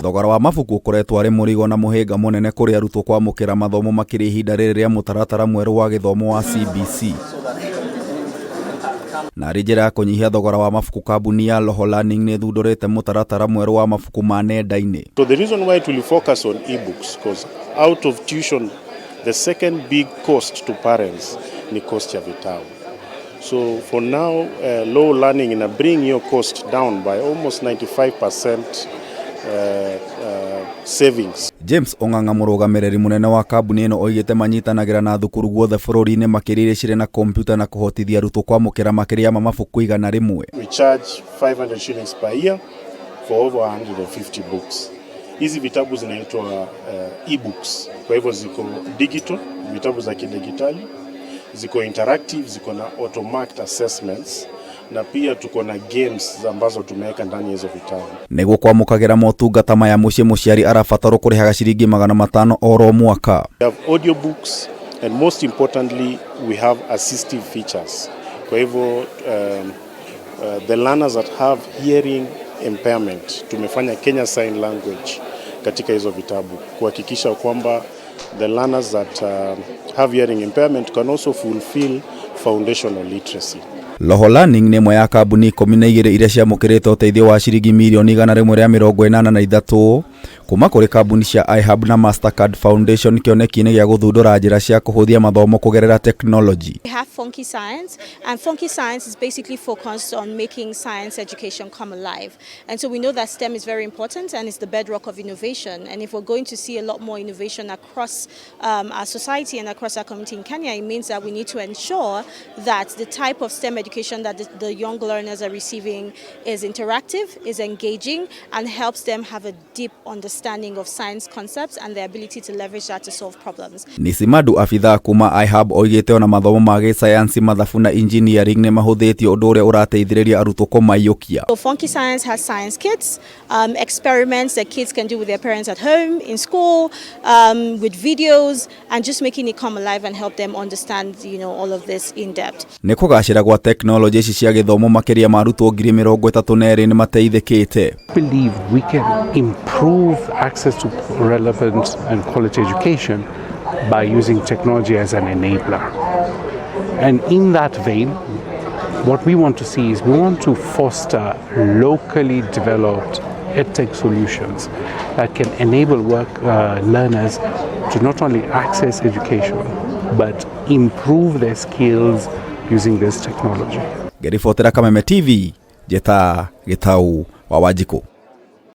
Thogora wa mabuku ũkoretwo arĩ mũrigo na mũhĩnga mũnene kũrĩ arutwo kwamũkĩra mathomo makĩria ihinda rĩrĩ rĩa mũtaratara mwerũ wa gĩthomo wa CBC. Na arĩ njĩra ya kũnyihia thogora wa mabuku, kambuni ya Roho Learning nĩ ĩthundũrĩte mũtaratara mwerũ wa mabuku ma nenda-inĩ. So the reason why it will focus on ebooks, because out of tuition, the second big cost to parents ni cost ya vitabu. So for now, Roho Learning ina bring your cost down by almost 95% savings. James Ong'ang'a, mũrũgamĩrĩri mũnene wa kambuni ĩno, oigĩte manyitanagĩra na thukuru guothe bũrũri-inĩ, makĩria iria cirĩ na kompiuta, na kũhotithia arutwo kwamũkĩra makĩria ma mabuku 100. We charge 500 shillings per year for over 150 books. Hizi vitabu zinaitwa e-books, kwa hivyo ziko digital, vitabu za kidigitali, ziko interactive, ziko na auto-marked assessments na pia tuko na games ambazo tumeweka ndani ya hizo vitabu. Nĩguo kwamũkagĩra motungata maya mũciĩ, mũciari arabatarwo kũrĩhaga ciringi 500 oro mwaka. We have audiobooks and, most importantly, we have assistive features. Kwa hivyo the learners that have hearing impairment, tumefanya Kenya Sign Language katika hizo vitabu kuhakikisha kwamba the learners that have hearing impairment can also fulfill foundational literacy. Roho Learning nĩ ĩmwe ya kambuni 12 iria ciamũkĩrĩte ũteithio wa ciringi mirioni 183 kuma kũrĩ kambuni cia iHub na Mastercard Foundation kĩoneki-inĩ gĩa gũthundũra njĩra cia kũhũthia mathomo kũgerera tekinoronjĩ. We have Funky Science, and Funky Science is basically focused on making science education come alive. And so we know that STEM is very important and it's the bedrock of innovation. And if we're going to see a lot more innovation across our society and across our community in Kenya, it means that we need to ensure that the type of STEM education that the young learners are receiving is interactive, is engaging, and helps them have a deep understanding of science concepts and their ability to leverage that to solve problems. Nisimadu, abithaa kuma iHub, oigĩte ona mathomo ma gĩcayanci, mathabu na engineering nĩ mahũthĩtio, ũndũ ũrĩa ũrateithĩrĩria arutwo kũmaiyũkia. So Funky Science has science kits, experiments that kids can do with their parents at home, in school, with videos, and just making it come alive and help them understand all of this in depth. Nĩ kũgacĩra gwa tekinoronjĩ ici cia gĩthomo, makĩria ma arutwo 32,000 nĩ mateithĩkĩte. Believe we can improve access to relevant and quality education by using technology as an enabler. And in that vein, what we want to see is we want to foster locally developed edtech solutions that can enable learners to not only access education but improve their skills using this technology. Ngĩribotera Kameme TV, njĩta Gĩtau wa Wanjikũ.